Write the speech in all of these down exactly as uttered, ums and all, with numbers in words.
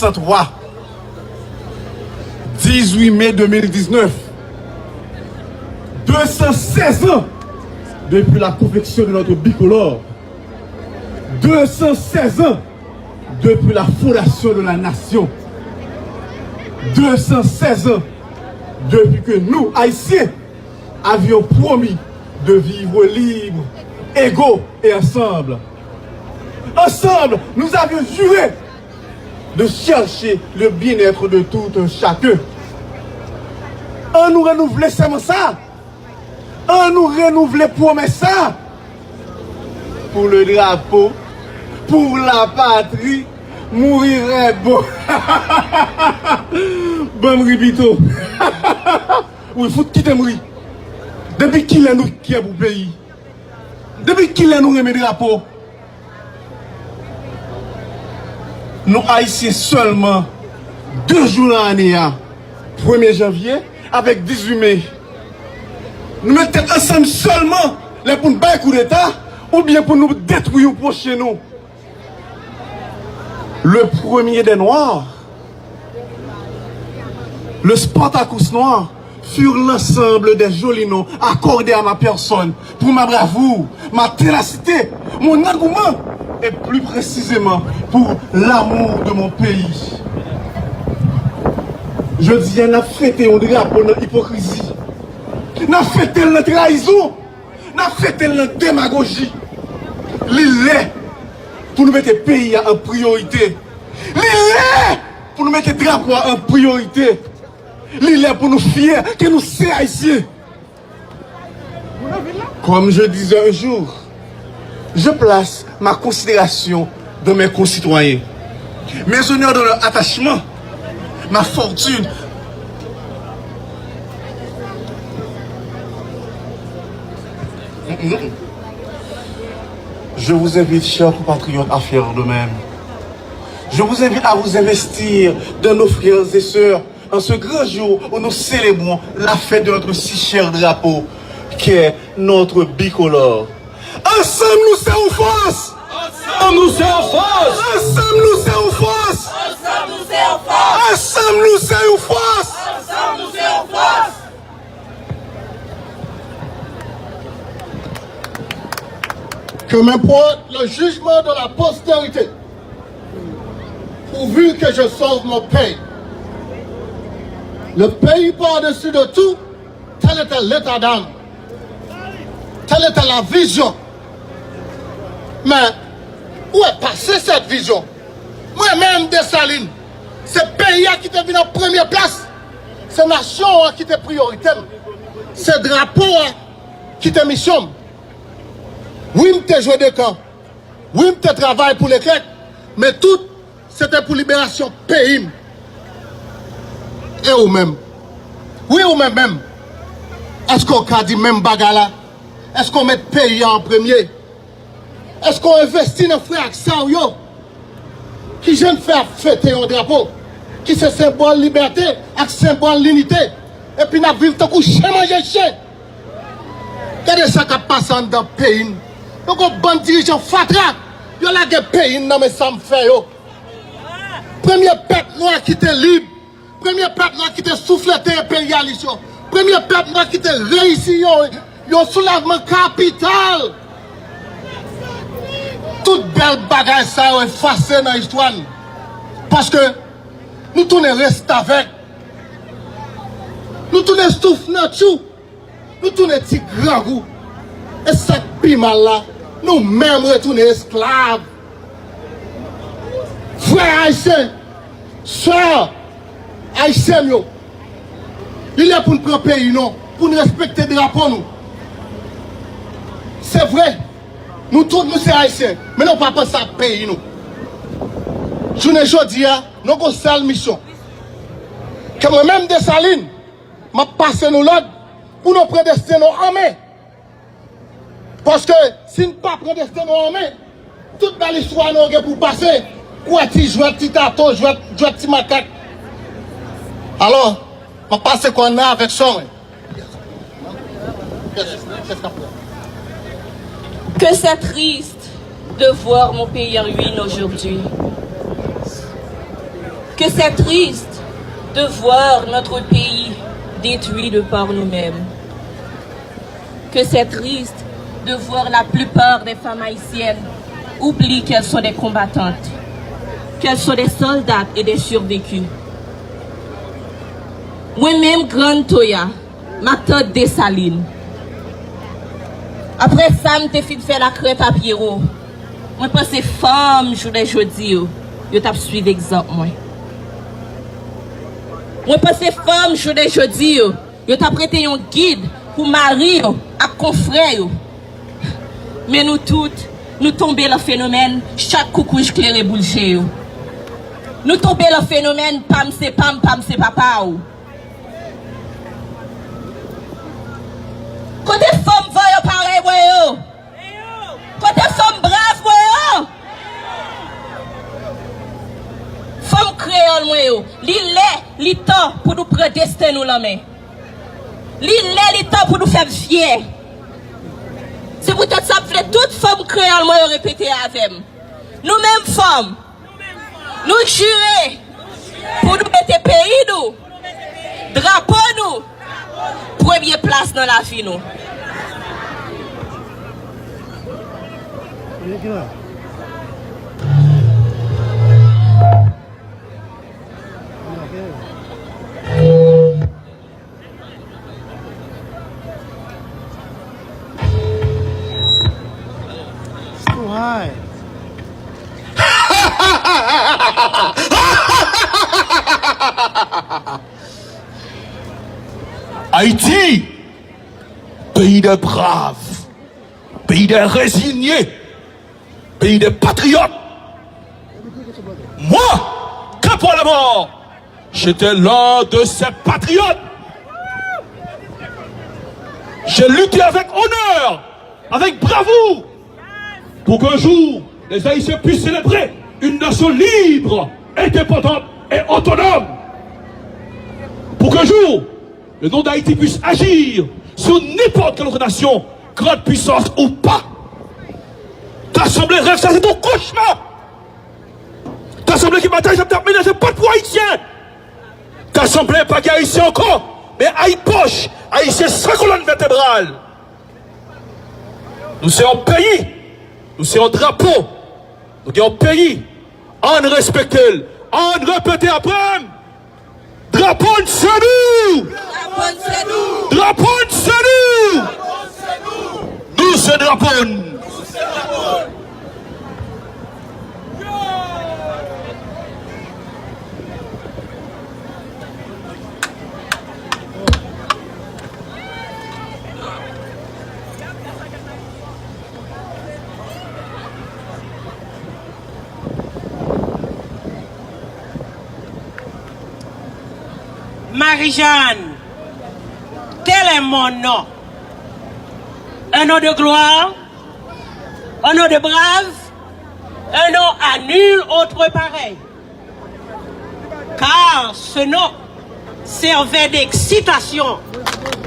Cent trois, dix-huit mai deux mille dix-neuf, deux cent seize ans depuis la confection de notre bicolore, deux cent seize ans depuis la fondation de la nation, deux cent seize ans depuis que nous, Haïtiens, avions promis de vivre libres, égaux et ensemble. Ensemble, nous avions juré de chercher le bien-être de tout un chacun. Ann nou renouvle sèman sa. Ann nou renouvle pwomès sa. Pour le drapeau, pour la patrie, mourir est beau. Ban m ri pito. Wi, fout kite m ri. Depi kilè nou kè pou peyi? Depi kilè nou renmen drapo? Nou Ayisyen sèlman de jou nan ane a, premye janvye avèk dizuit me. Nou met tèt ansanm sèlman lè pou n bay koudeta oubyen pou nou detwi yon pwochen nou. Le premier des Noirs, le Spartacus noir, furent l'ensemble des jolis noms accordés à ma personne pour ma bravoure, ma ténacité, mon engouement et plus précisément pour l'amour de mon pays. Jodi a, n ap fete yon drapo nan ipokrizi. N ap fete l nan trayizon. N ap fete l nan demagoji. Li lè pou nou mete peyi a an priyorite. Li lè pou nou mete drapo a an priyorite. Li lè pou nou fyè ke nou se Ayisyen. Comme je disais un jour, je place ma considération dans mes concitoyens. Mes honneurs dans leur attachement, ma fortune. Je vous invite, chers compatriotes, à faire de même. Je vous invite à vous investir dans nos frères et sœurs en ce grand jour où nous célébrons la fête de notre si cher drapeau, qui est notre bicolore. Ansanm nou se yon fòs! Ansanm nou se yon fòs! Ansanm nou se yon fòs! Ansanm nou se yon fòs! Ansanm nou se yon fòs! Ansanm nou se yon fòs! Que m'importe le jugement de la postérité, pourvu que je sauve mon pays. Le pays par-dessus de tout, tel était l'état d'âme, telle était la vision. Men, où est passée cette vision? Mwen menm, Desalin, se peyi a ki te vin an premye plas. Se nasyon an ki te priyorite m. Se drapo a ki te misyon m. Wi, m te jwe de kan. Wi, m te travay pou Leklèk. Men tout, se te pou liberasyon peyi m. E ou menm? Wi, ou menm menm. Èske w ka di menm bagay la? Èske w met peyi a an premye? Èske w envesti nan frè ak sè w yo? Kijan n fè ap fete yon drapo ki se senbòl libète ak senbòl linite, epi n ap viv tankou chen manje chen? Gade sa k ap pase anndan peyi n. Nou gon bann dirijan fatra, yo lage peyi n nan men sa m fè yo. Premye pèp nwa ki te lib, premye pèp nwa ki te souflete enperyalis yo, premye pèp nwa ki te reyisi yon, yon soulèvman kapital. Tout bèl bagay sa yo efase nan istwa n. Paske nou tounen restavèk. Nou tounen souf nan tchou. Nou tounen ti grangou. E sa k pi mal la, nou menm retounen esklav. Frè ayisyen, sè ayisyen m yo, li lè pou n pran peyi nou, pou n respekte drapo nou. Se vre, nou tout nou se ayisyen, men nou pa panse ak peyi nou. Jounen jodi a, nou gon sèl misyon. Ke mwen menm Desalin, m ap pase nou lòd pou nou pran desten nou an men. Paske si n pa pran desten nou an men, tout bèl istwa nou gen pou pase. Kwè ti jwèt, ti tato, jwèt, jwèt ti makak. Alò, m ap pase kò nan avèk sò mwen. Que c'est triste de voir mon pays en ruine aujourd'hui. Que c'est triste de voir notre pays détruit de par nous-mêmes. Que c'est triste de voir la plupart des femmes haïtiennes oublient qu'elles sont des combattantes, qu'elles sont des soldates et des survécues. Mwen menm, Grann Toya, matant Desalin. Apre sa, m te fin fè lakrèt a Pyero. Mwen panse fanm jounen jodi yo, yo t ap swiv egzanp mwen. Mwen panse fanm jounen jodi yo, yo t ap rete yon gid pou mari yo ak konfrè yo. Men nou tout, nou tonbe lan fenomèn chak koukouj klere boul je yo. Nou tonbe lan fenomèn pa m se pa m, pa m se papa w. Kote fanm vayan parèy mwen yo? Kote fanm brav mwen yo? Fanm kreyòl mwen yo, li lè, li tan pou nou pran desten nou lan men. Li lè, li tan pou nou fè m fyè. Se poutèt sa m vle tout fanm kreyòl mwen yo repete avè m. Nou menm fanm, nou jire pou nou mete peyi nou, drapo nou, premye plas nan lavi nou. It's too high. Haïti, pays de braves, pays de résignés, pays de patriotes. Moi, Campo à la mort, j'étais l'un de ces patriotes. J'ai lutté avec honneur, avec bravoure, pour qu'un jour, les Haïtiens puissent célébrer une nation libre, indépendante et autonome. Pour qu'un jour, le nom d'Haïti puisse agir sur n'importe quelle autre nation, grande puissance ou pas. Ta sanble rèv sa se yon kochma. Ta sanble ki batay sa t ap mennen se pa t pou Ayisyen. Ta sanble pa gen Ayisyen ankò, men ay poch, Ayisyen san kolòn vètebral. Nou se yon peyi, nou se yon drapo, nou gen yon peyi, ann respekte l, ann repete apre m. Drapo n se nou! Drapo n se nou! Drapo n se nou! Nou se drapo n! Marie-Jeanne, tel est mon nom. Un nom de gloire, un nom de brave, un nom à nul autre pareil. Car ce nom servait d'excitation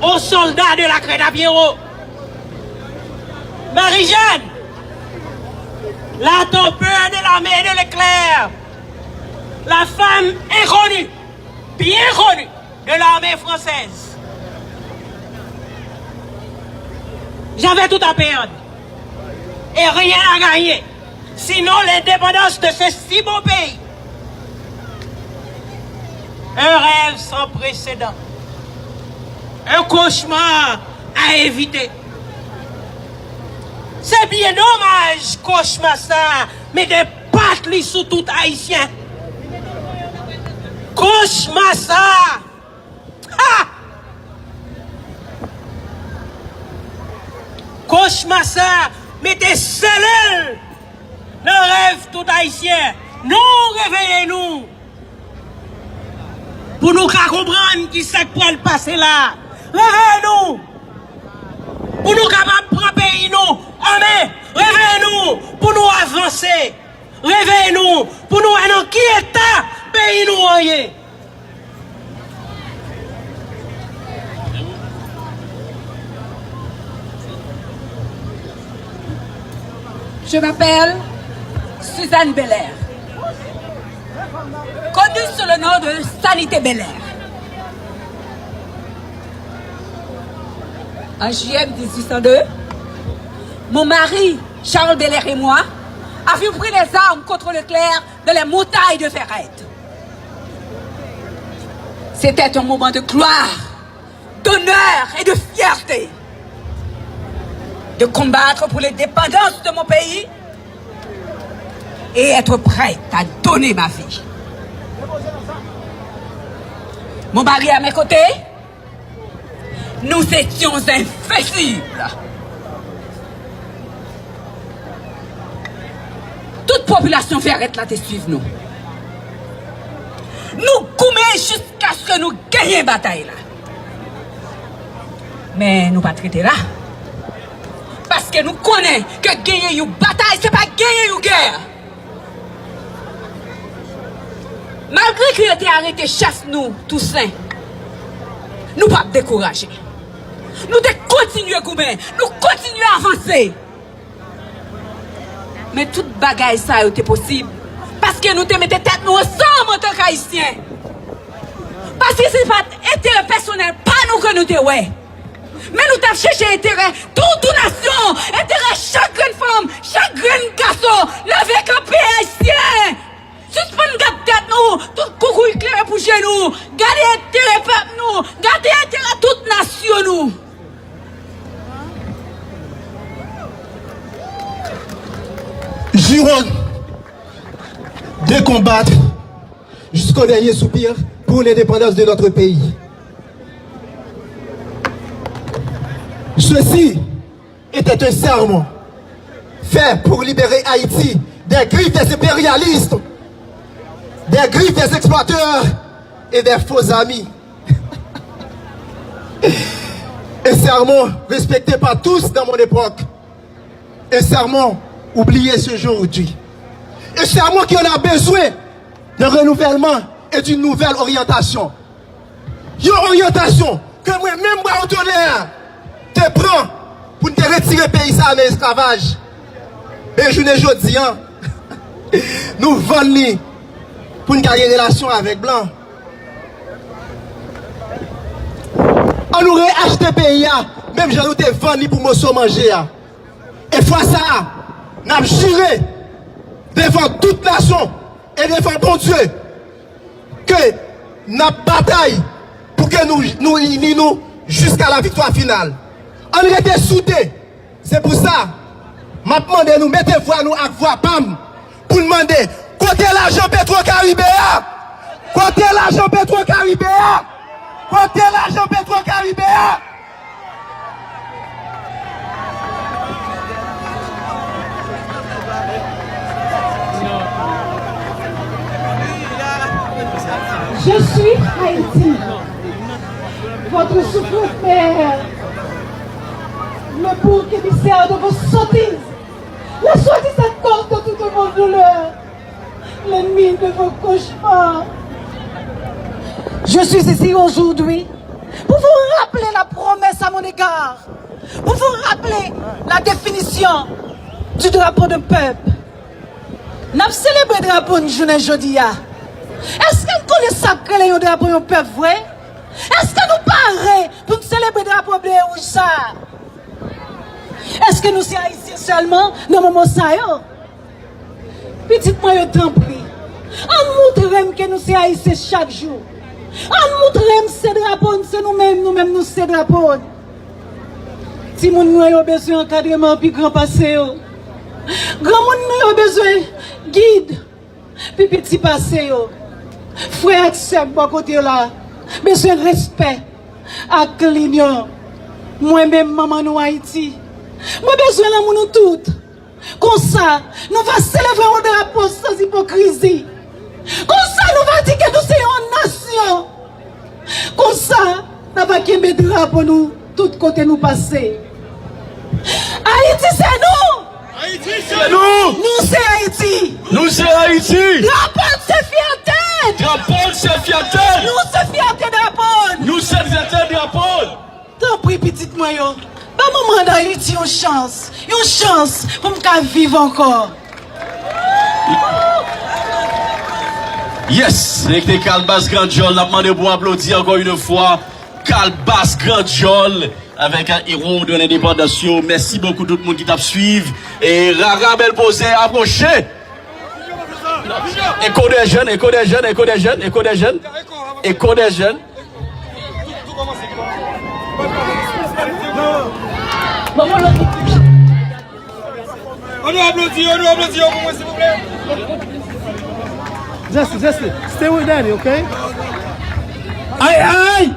aux soldats de la Crête à Pierrot. Marie-Jeanne, la toppeur de l'armée de l'éclair, la femme inconnue, bien connue de l'armée française. J'avais tout à perdre et rien à gagner, sinon l'indépendance de ce si beau pays. Un rêve sans précédent, un cauchemar à éviter. Se byen domaj kochma sa mete pat li sou tout Ayisyen. Kochma sa! Ha! Kochma sa mete sele l nan rèv tout Ayisyen. Nou reveye nou pou nou ka konprann ki sa k pral pase la. Reveye nou pou nou kapab pran peyi nou an men. Reveye nou pou nou avanse. Reveye nou pou nou wè nan ki eta peyi nou an ye. Je m'appelle Suzanne Belair. Connu sous le nom de Sanité Belair. En juillet mille dix-huit cent deux, mon mari, Charles Belair et moi, avions pris les armes contre le clerc dans les montagnes de Ferrette. C'était un moment de gloire, d'honneur et de fierté de combattre pour l'indépendance de mon pays et être prête à donner ma vie. Mon mari à mes côtés, nous étions invincibles. Tout popilasyon Ferrette la te swiv nou. Nou goumen jiskaske nou genyen batay la. Men nou pa t rete la. Paske nou konnen ke genyen yon batay, se pa genyen yon gè. Malgre ke yo te arete chèf nou, Tousen, nou pa t dekouraje. Nou te kontinye goumen, nou kontinye avanse. Men tout bagay sa yo te posib paske nou te mete tèt nou ansanm antank Ayisyen. Paske se pa t enterè pèsonèl pa nou ke nou te wè. Men nou t ap chèche enterè tout, tout nasyon, enterè chak grenn fanm, chak grenn gason. Leve kanpe, Ayisyen! Sispann gad tèt nou, tout koukouy klere pou je nou. Gade enterè pèp nou, gade enterè tout nasyon nou. Jurons de combattre jusqu'au dernier soupir pour l'indépendance de notre pays. Ceci était un serment fait pour libérer Haïti des griffes des impérialistes, des griffes des exploiteurs et des faux amis. Un serment respecté par tous dans mon époque. Un serment oublié ce jour aujourd'hui. Un serment qui en a besoin d'un renouvellement et d'une nouvelle orientation. Yon oryantasyon ke mwen menm Bwa Wotonè a te pran pou n te retire peyi sa a nan esklavaj. Men jounen jodi a, nou vann li pou n ka gen relasyon avèk blan. An nou reachte peyi a, menm jan nou te vann li pou moso manje a. E fwa sa a, n ap jire devan tout nasyon e devan Bondye ke n ap batay pou ke nou, nou ini nou jiska la viktwa final. Ann rete soude. Se pou sa, m ap mande nou mete vwa nou ak vwa pa m pou n mande, kote lajan Petwo Karibe a? Kote lajan Petwo Karibe a? Kote lajan Petwo Karibe a? Je suis Haïti. Votre souffrance perd le bouc émissaire de vos sottises. La soi-disant cause de toutes vos douleurs. L'ennemi de vos cauchemars. Je suis ici aujourd'hui pour vous rappeler la promesse à mon égard, pour vous rappeler la définition du drapeau d'un peuple. N ap selebre drapo n jounen jodi a. Èske n konnen sa k rele yon drapo yon pèp vre? Èske nou pare pou n selebre drapo ble e wouj sa a? Èske nou se Ayisyen sèlman nan moman sa yo? Pitit mwen yo, tanpri, ann moutre m ke nou se Ayisyen chak jou. Ann moutre m se drapo n, se nou menm, nou menm nou se drapo n. Timoun mwen yo bezwen ankadreman pi gran pase yo. Granmoun mwen yo bezwen gid pi piti pase yo. Frè ak sè k bò kote yo la bezwen respè ak linyon. Mwen menm, manman nou Ayiti, mwen bezwen lanmou nou tout. Konsa, nou va selebre yon drapo sans ipokrizi. Konsa, nou va di ke nou se yon nasyon. Konsa, n ap kenbe drapo nou tout kote nou pase. Ayiti se nou! Ayiti se nou! Nou se Ayiti! Nou se Ayiti! Drapo n se fyète n! Drapo n se fyète n! Nou se fyète drapo n! Nou se fyète drapo n! Tanpri, pitit mwen yo, ba manman an Ayiti yon chans, yon chans pou m ka viv ankò. Yes, se te Kalbas Grandjòl. N ap mande pou aplodi ankò yon fwa Kalbas Grandjòl avèk ewo de lendepandans yo. Mèsi bokou tout moun ki t ap swiv. E Rara Bèl Pozè apwoche. Eko dè jèn, eko dè jèn, eko dè jèn, eko dè jèn, eko dè jèn. An nou aplodi yo, an nou aplodi yo pou mwen, silvouplè. Jesse, Jesse, stay with daddy, okay? Ay, ay!